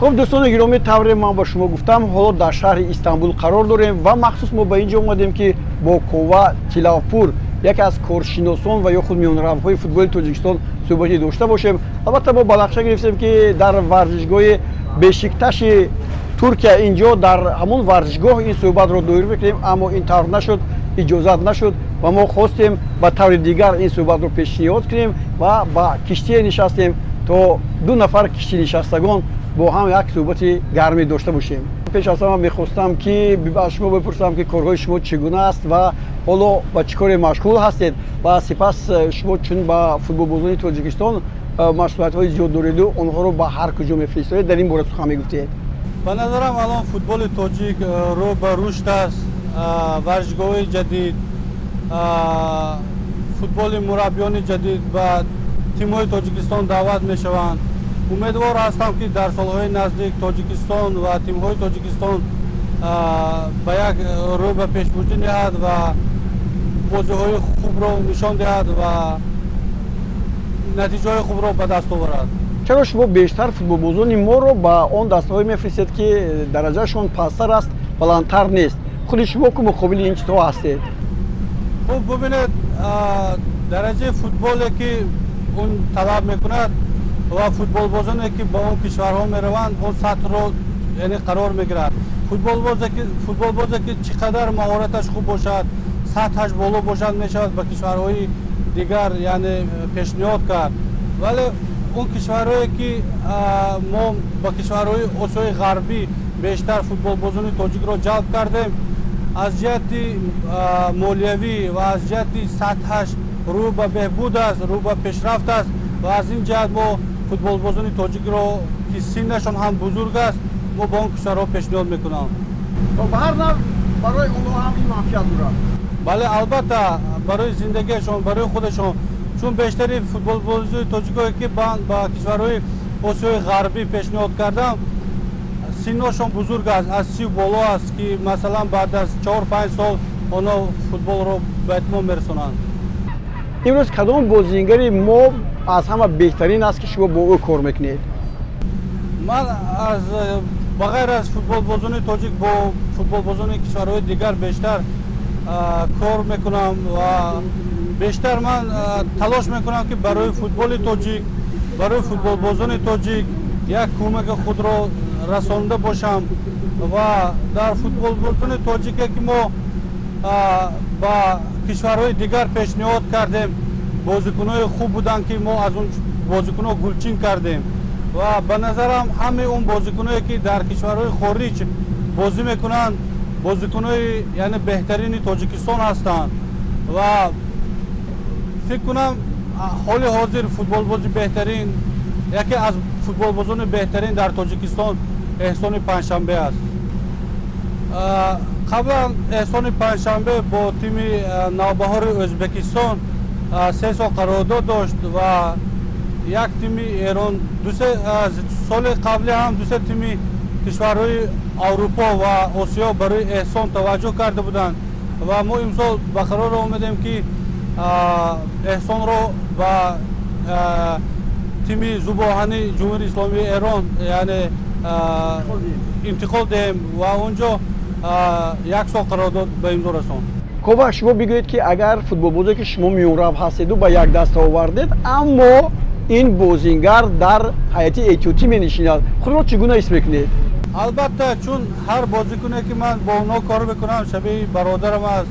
Хуб, дӯстони гиромӣ, тавре ман ба шумо гуфтам, ҳоло дар шаҳри Истанбул қарор дорем ва махсус мо ба ин ҷо омадем, ки бо Кова Тилавпур, яке аз коршиносон ва ё худ миёнравҳои футболи Тоҷикистон, суҳбате дошта бошем. Албатта, мо ба нақша гирифтем, ки дар варзишгоҳи Бешикташи Туркия, ин ҷо дар ҳамон варзишгоҳ ин суҳбатро доир мекунем, аммо ин тавр нашуд, иҷозат нашуд ва мо хостем ба таври дигар ин суҳбатро пешниҳод кунем ва ба киштие нишастем, то ду нафар киштинишастагон бо ҳам як суҳбати гармӣ дошта бошем. Пеш аз ҳама мехостам, ки аз шумо бипурсам, ки корҳои шумо чӣ гуна аст ва ҳоло ба чӣ коре машғул ҳастед ва сипас шумо чун ба футболбозони Тоҷикистон машғулиятҳои зиёд дореду онҳоро ба ҳар куҷо мефиристодед, дар ин бора сухан мегуфтед. Ба назарам, алон футболи тоҷик рӯ ба рушд аст. Варзишгоҳҳои ҷадид, футболи мураббиёни ҷадид ба тимҳои Тоҷикистон даъват мешаванд. Умедвор ҳастам, ки дар солҳои наздик Тоҷикистон ва тимҳои Тоҷикистон ба як рӯ ба пешбурдӣ диҳад ва бозиҳои хубро нишон диҳад ва натиҷаҳои хубро ба даст оварад. Чаро шумо бештар футболбозони моро ба он дастаҳое мефиристед, ки дараҷаашон пасттар аст, баландтар нест? Худи шумо ку муқобили ин чизҳо ҳастед? Хуб, бубинед, дараҷаи футболе, ки он талаб мекунад, ва футболбозоне, ки ба он кишварҳо мераванд, он сатҳро, яъне, қарор мегирад. Футболбозе, ки чӣ қадар маҳораташ хуб бошад, сатҳаш боло бошад, мешавад ба кишварҳои дигар, яъне, пешниҳод кард. Вале он кишварҳое, ки мо ба кишварҳои Осиёи Ғарбӣ бештар футболбозони тоҷикро ҷалб кардем, аз ҷиҳати молиявӣ ва аз ҷиҳати сатҳаш рӯ ба беҳбуд аст, рӯ ба пешрафт аст ва аз ин ҷиҳат мо футболбозони тоҷикро, ки синнашон ҳам бузург аст, мо ба он кишварҳо пешниҳод мекунам. Ба ҳар нав барои онҳо ҳам ин манфиат дорад. Бале, албатта, барои зиндагиашон, барои худашон, чун бештари футболбозои тоҷикое, ки ба кишварҳои Осиёи Ғарбӣ пешниҳод кардам, синношон бузург аст, аз 30 боло аст, ки масалан баъд аз 4-5 сол онҳо футболро ба итмом мерасонанд. Имрӯз кадом бозингари мо аз ҳама беҳтарин аст, ки шумо бо ӯ кор мекунед? Ман аз ба ғайр аз футболбозони тоҷик бо футболбозони кишварҳои дигар бештар кор мекунам ва бештар ман талош мекунам, ки барои футболи тоҷик, барои футболбозони тоҷик як кӯмаки худро расонда бошам. Ва дар футболбозони тоҷике, ки мо ба кишварҳои дигар пешниҳод кардем, бозикунои хуб буданд, ки мо аз он бозикунҳо гулчин кардем. Ва ба назарам, ҳамаи он бозикуное, ки дар кишварҳои хориҷ бозӣ мекунанд, бозикунои, яъне, беҳтарини Тоҷикистон ҳастанд. Ва фикр кунам, ҳоли ҳозир футболбози беҳтарин, яке аз футболбозони беҳтарин дар Тоҷикистон Эҳсони Панҷшанбе аст. Қаблан Эҳсони Панҷшанбе бо тими Навбаҳори Ӯзбекистон 3 сол қарордод дошт ва як тими Эрон дусе соли қаблӣ ҳам дусе тими кишварҳои Аврупо ва Осиё барои Эҳсон таваҷҷӯҳ карда буданд. Ва мо имсол ба қарор омадем, ки Эҳсонро ба тими Зӯбоҳани Ҷумҳурии Исломии Эрон, яъне, интиқол диҳем ва он ҷо як сол қарордод ба имзо расонд. Кова, шумо бигӯед, ки агар футболбозе, ки шумо миёнрав ҳастеду ба як даста овардед, аммо ин бозингар дар ҳайати эҳтиётӣ менишинад, худро чӣ гуна ҳис мекунед? Албатта, чун ҳар бозикуне, ки ман бо онҳо кор мекунам, шабеҳи бародарам аст,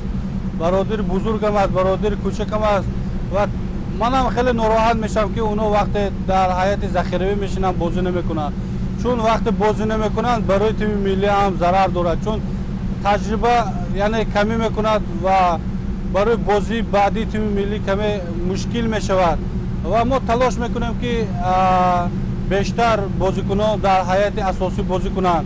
бародари бузургам аст, бародари кӯчакам аст. Ва манам хеле нороҳат мешавам, ки онҳо вақте дар ҳайати захиравӣ мешинанд, бозӣ намекунанд, чун вақте бозӣ намекунанд, барои тими миллӣ ҳам зарар дорад, чун таҷриба, яъне, камӣ мекунад ва барои бозии баъдии тими миллӣ каме мушкил мешавад. Ва мо талош мекунем, ки бештар бозикунон дар ҳайати асосӣ бозӣ кунанд.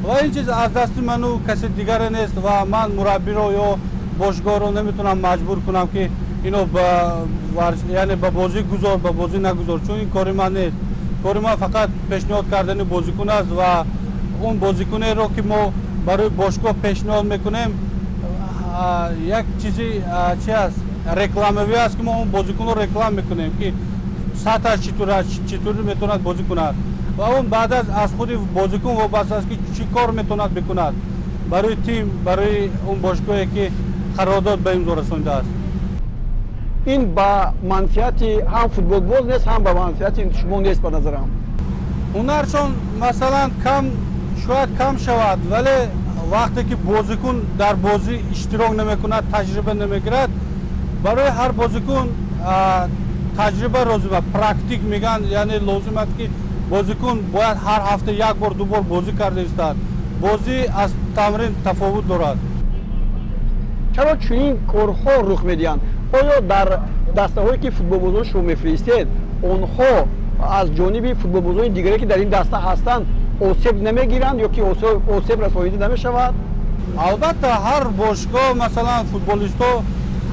Ва ин чиз аз дасти ману каси дигаре нест ва ман мураббиро ё бошгоҳро наметавонам маҷбур кунам, ки ино яъне ба бозӣ гузор, ба бозӣ нагузор, чун ин кори ман нест. Кори ман фақат пешниҳод кардани бозикун аст ва он бозикунеро, ки мо барои бошгоҳ пешниҳод мекунем, як чизи чи аст, рекламавӣ аст, ки мо он бозикунро реклама мекунем, ки сатҳаш читур аст, читур метавонад бозӣ кунад. Ва он баъд аз худи бозикун вобаста аст, ки чӣ кор метавонад бикунад барои тим, барои он бошгоҳе, ки қарордод ба имзо расондааст. Ин ба манфиати ҳам футболбоз нест, ҳам ба манфиати шумо нест, ба назарам. Ҳунаршон, масалан, кам шояд кам шавад, вале вақте ки бозикун дар бозӣ иштирок намекунад, таҷриба намегирад. Барои ҳар бозикун таҷриба лозим аст, практик мегӯянд, яъне лозим аст, ки бозикун бояд ҳар ҳафта як бор, ду бор бозӣ карда истад. Бозӣ аз тамрин тафовут дорад. Чаро чунин корҳо рух медиҳанд? Оё дар дастаҳое, ки футболбозон шумо мефиристед, онҳо аз ҷониби футболбозони дигаре, ки дар ин даста ҳастанд, осеб намегиранд ё ки осеб расонида намешавад? Албатта, ҳар бошгоҳ, масалан, футболистҳо,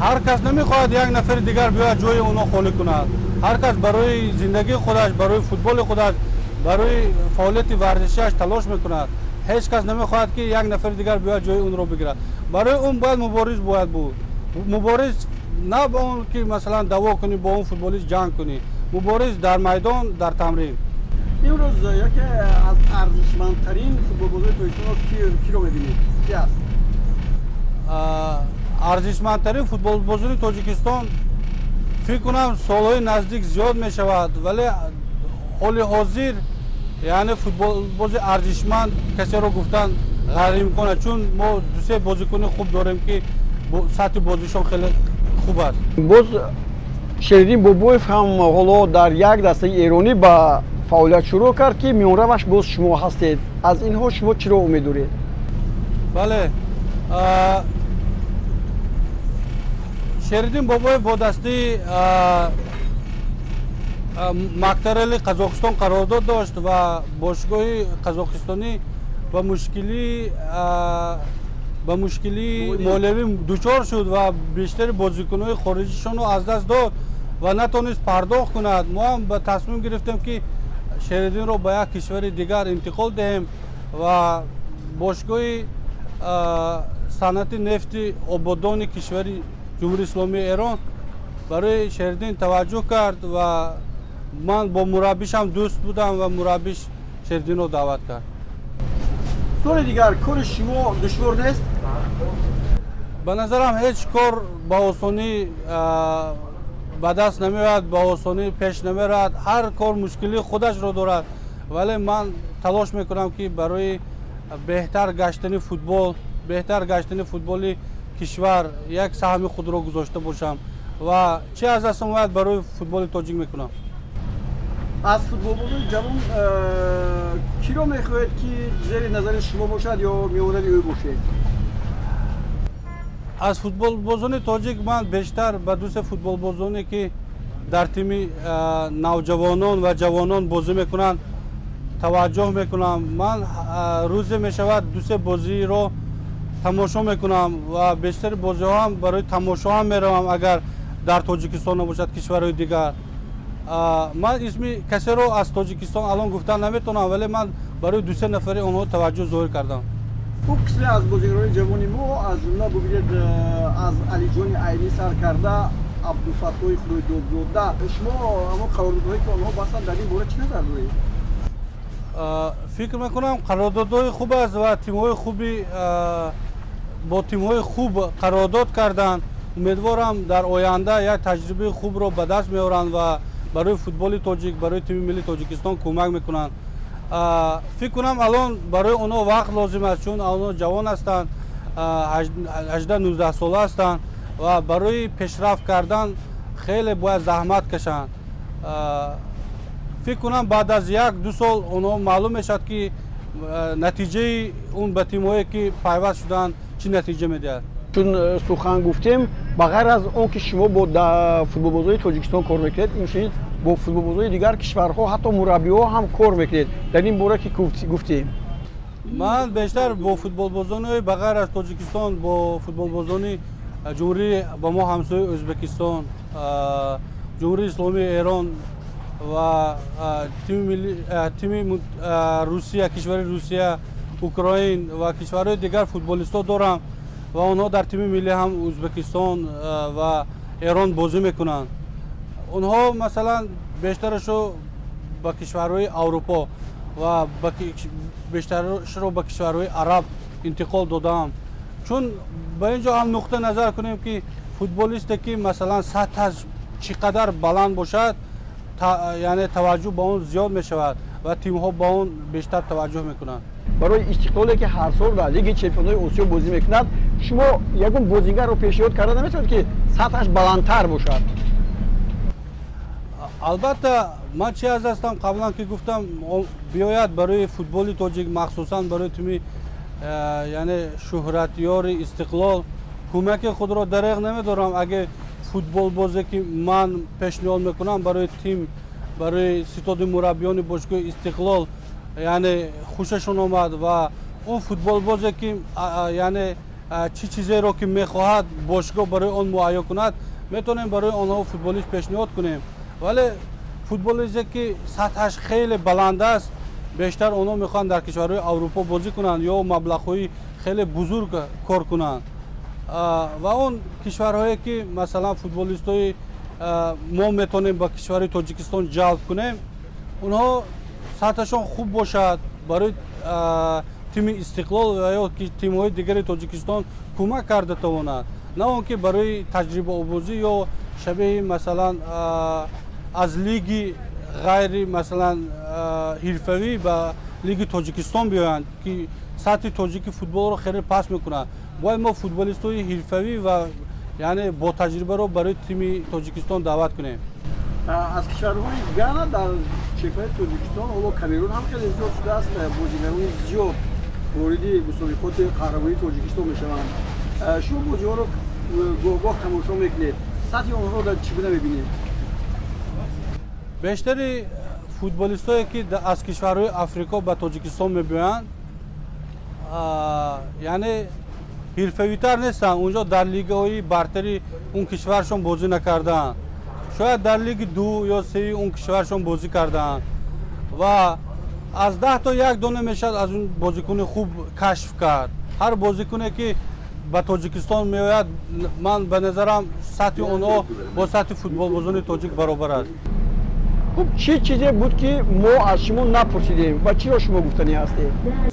ҳар кас намехоҳад як нафари дигар биёяд, ҷои онҳо холӣ кунад. Ҳар кас барои зиндагии худаш, барои футболи худаш, барои фаъолияти варзишиаш талош мекунад. Ҳеҷ кас намехоҳад, ки як нафари дигар биёяд, ҷои онро бигирад. Барои он бояд мубориз бояд буд. Мубориз на ба он ки, масалан, даъво кунӣ, бо он футболист ҷанг кунӣ, мубориз дар майдон, дар тамрин. Имрӯз яке аз арзишмандтарин футболбозони Тоҷикистонро киро мебинед, ки аст? Арзишмандтарин футболбозони Тоҷикистон, фикр кунам, солҳои наздик зиёд мешавад, вале ҳоли ҳозир, яъне, футболбози арзишманд касеро гуфтан ғайриимкон аст, чун мо дусе бозикуни хуб дорем, ки сатҳи бозишон хеле хуб аст. Боз Шериддин Бобоев ҳам ҳоло дар як дастаи эронӣ ба фаъолият шурӯъ кард, ки миёнраваш боз шумо ҳастед. Аз инҳо шумо чиро умед доред? Бале, Шериддин Бобоев бо дастаи Мактарали Қазоқистон қарордод дошт ва бошгоҳи қазоқистонӣ ба мушкилии молиявӣ дучор шуд ва бештари бозикунҳои хориҷишонро аз даст дод ва натонист пардохт кунад. Мо ҳам ба тасмим гирифтем, ки Шериддинро ба як кишвари дигар интиқол диҳем ва бошгоҳи Санъати нефти Ободони кишвари Ҷумҳурии Исломии Эрон барои Шериддин таваҷҷӯҳ кард ва ман бо мураббишам дӯст будам ва мураббиш Шериддинро даъват кард. Соли дигар, кори шумо душвор нест? Ба назарам, ҳеҷ кор ба осонӣ ба даст намеояд, ба осонӣ пеш намеравад. Ҳар кор мушкилии худашро дорад, вале ман талош мекунам, ки барои беҳтар гаштани футбол, беҳтар гаштани футболи кишвар як саҳми худро гузошта бошам ва чӣ аз дастам ояд, барои футболи тоҷик мекунам. Аз футболбозони ҷавон киро мехоҳед, ки зери назари шумо бошад ё миёнарави ӯ бошед? Аз футболбозони тоҷик ман бештар ба дусе футболбозоне, ки дар тими навҷавонон ва ҷавонон бозӣ мекунанд, таваҷҷӯҳ мекунам. Ман рӯзе мешавад дусе бозиро тамошо мекунам ва бештари бозиҳоам барои тамошо ҳам меравам, агар дар Тоҷикистон набошад, кишварҳои дигар. Ман исми касеро аз Тоҷикистон алон гуфтан наметавонам, вале ман барои дусе нафари онҳо таваҷҷӯҳ зоҳир кардам. Хуб, қисме аз бозигарони ҷавони мо, аз ҷумла, бубинед, аз Алиҷони Айнӣ сар карда Абдуфаттоҳи Худойдодзода, шумо ҳамон қарордодҳое, ки онҳо бастанд, дар ин бора чӣ назар доред? Фикр мекунам, қарордодҳои хуб аст ва тимҳои хуби бо тимҳои хуб қарордод карданд. Умедворам, дар оянда як таҷрибаи хубро ба даст меоранд ва барои футболи тоҷик, барои тими миллии Тоҷикистон кӯмак мекунанд. Фикр кунам, алон барои онҳо вақт лозим аст, чун онҳо ҷавон ҳастанд, 18-19 сола ҳастанд ва барои пешрафт кардан хеле бояд заҳмат кашанд. Фикр кунам, баъд аз 1-2 сол онҳо маълум мешавад, ки натиҷаи он ба тимҳое, ки пайваст шуданд, чӣ натиҷа медиҳад. Чун сухан гуфтем, ба ғайр аз он ки шумо бо футболбозони Тоҷикистон кор мекунед, инчунин бо футболбозони дигар кишварҳо, ҳатто мураббиҳо ҳам кор мекунед. Дар ин бора ки гуфтем. Ман бештар бо футболбозони ба ғайр аз Тоҷикистон, бо футболбозони ҷумҳурии ба мо ҳамсояи Ӯзбекистон, Ҷумҳурии Исломии Эрон ва тими Русия, кишвари Русия, Украин ва кишварҳои дигар футболистҳо дорам ва онҳо дар тими миллӣ ҳам Ӯзбекистон ва Эрон бозӣ мекунанд. Онҳо, масалан, бештарашо ба кишварҳои Аврупо. ва бештаршро ба кишварҳои араб интиқол додаам. Чун ба ин ҷо ҳам нуқта назар кунем, ки футболисте ки масалан сатҳаш чӣ қадар баланд бошад, яъне таваҷҷӯҳ ба он зиёд мешавад ва тимҳо ба он бештар таваҷҷӯҳ мекунанд. Барои Истиқлоле, ки ҳар сол дар Лиги чемпионҳои Осиё бозӣ мекунад, шумо ягон бозигарро пешниҳод карда наметавонед, ки сатҳаш баландтар бошад? Албатта, ман чи аз дастам қаблан ки гуфтам, биёяд барои футболи тоҷик, махсусан барои тими яъне шӯҳратёри Истиқлол кӯмаки худро дареғ намедорам. Агар футболбозе, ки ман пешниҳод мекунам, барои тим, барои ситоди мураббиёни бошгоҳи Истиқлол яъне хушашон омад ва он футболбозе, ки яъне чӣ чизеро ки мехоҳад, бошгоҳ барои он муҳайё кунад, метавонем барои онҳо футболист пешниҳод кунем. Вале футболисте, ки сатҳаш хеле баланд аст, бештар онҳо мехоҳанд дар кишварҳои Аврупо бозӣ кунанд ё маблағҳои хеле бузург кор кунанд. Ва он кишварҳое, ки масалан футболистҳои мо метавонем ба кишвари Тоҷикистон ҷалб кунем, онҳо сатҳашон хуб бошад, барои тими Истиқлол ва ё тимҳои дигари Тоҷикистон кӯмак карда тавонад, на он ки барои таҷрибаобозӣ ё шабеҳи масалан аз лиги ғайри масалан ҳирфавӣ ба лиги Тоҷикистон биёянд, ки сатҳи тоҷики футболро хеле паст мекунад. Бояд мо футболистҳои ҳирфавӣ ва яъне ботаҷрибаро барои тими Тоҷикистон даъват кунем. Аз кишварҳои Гана дар чемпионати Тоҷикистон ҳоло Камерун ҳам хеле зиёд шудааст, бозигарони зиёд вориди мусобиқоти қаҳрамонии Тоҷикистон мешаванд. Шумо бозиҳоро гоҳ-гоҳ тамошо мекунед, сатҳи онҳоро дар чӣ гуна мебинед? Бештари футболистҳое, ки аз кишварҳои Африко ба Тоҷикистон мебиёянд, яъне ҳирфавитар нестанд. Унҷо дар лигаҳои бартари он кишваршон бозӣ накардаанд, шояд дар лиги ду ё сеи он кишваршон бозӣ кардаанд ва аз 10 то як дона мешавад аз он бозикуни хуб кашф кард. Ҳар бозикуне, ки ба Тоҷикистон меояд, ман ба назарам, сатҳи онҳо бо сатҳи футболбозони тоҷик баробар аст. Хуб, чӣ чизе буд, ки мо аз шумо напурсидем ва чиро шумо гуфтанӣ ҳастед?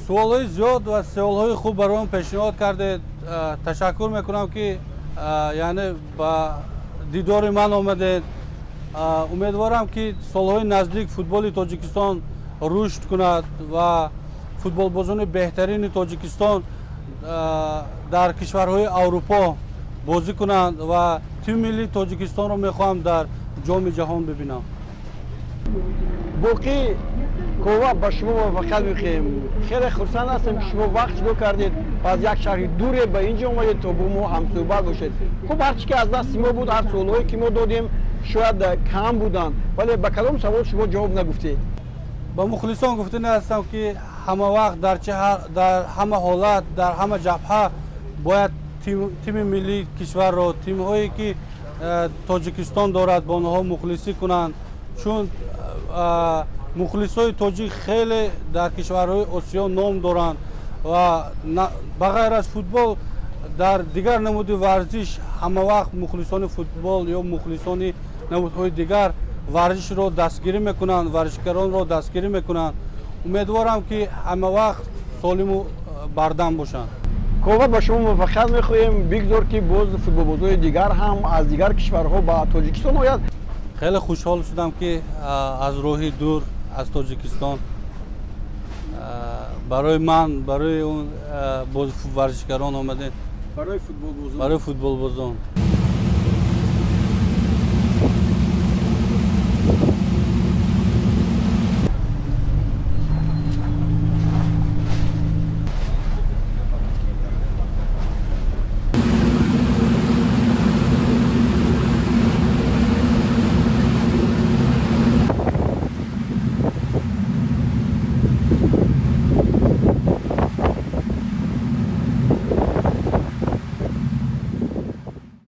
Суолҳои зиёд ва саволҳои хуб барои он пешниҳод кардед. Ташаккур мекунам, ки яъне ба дидори ман омадед. Умедворам, ки солҳои наздик футболи Тоҷикистон рушд кунад ва футболбозони беҳтарини Тоҷикистон дар кишварҳои Аврупо бозӣ кунанд ва тими миллии Тоҷикистонро мехоҳам дар Ҷоми ҷаҳон бибинам. Боқӣ Кова, ба шумо муваффақият мехоҳем. Хеле хурсанд ҳастем, ки шумо вақт ҷудо кардед ва аз як шаҳри дуре ба ин ҷо омадед, то бо мо ҳамсӯҳбат бошед. Хуб, ҳар чӣ ки аз дасти мо буд, ҳар суолҳое ки мо додем, шояд кам буданд, вале ба кадом савол шумо ҷавоб нагуфтед? Ба мухлисон гуфтани ҳастам, ки ҳама вақт, дар ҳама ҳолат, дар ҳама ҷабҳа бояд тими миллии кишварро, тимҳое ки Тоҷикистон дорад, ба онҳо мухлисӣ кунанд, чун мухлисои тоҷик хеле дар кишварҳои Осиё ном доранд ва ба ғайр аз футбол дар дигар намуди варзиш ҳама вақт мухлисони футбол ё мухлисони намудҳои дигар варзишро дастгирӣ мекунанд, варзишгаронро дастгирӣ мекунанд. Умедворам, ки ҳама вақт солиму бардам бошанд. Кова, ба шумо муваффақият мехоҳем. Бигзор, ки боз футболбозои дигар ҳам аз дигар кишварҳо ба Тоҷикистон ояд. Хеле хушҳол шудам, ки аз роҳи дур аз Тоҷикистон барои ман, барои он варзишгарон омадед. Барои футболбозон. Барои футболбозон.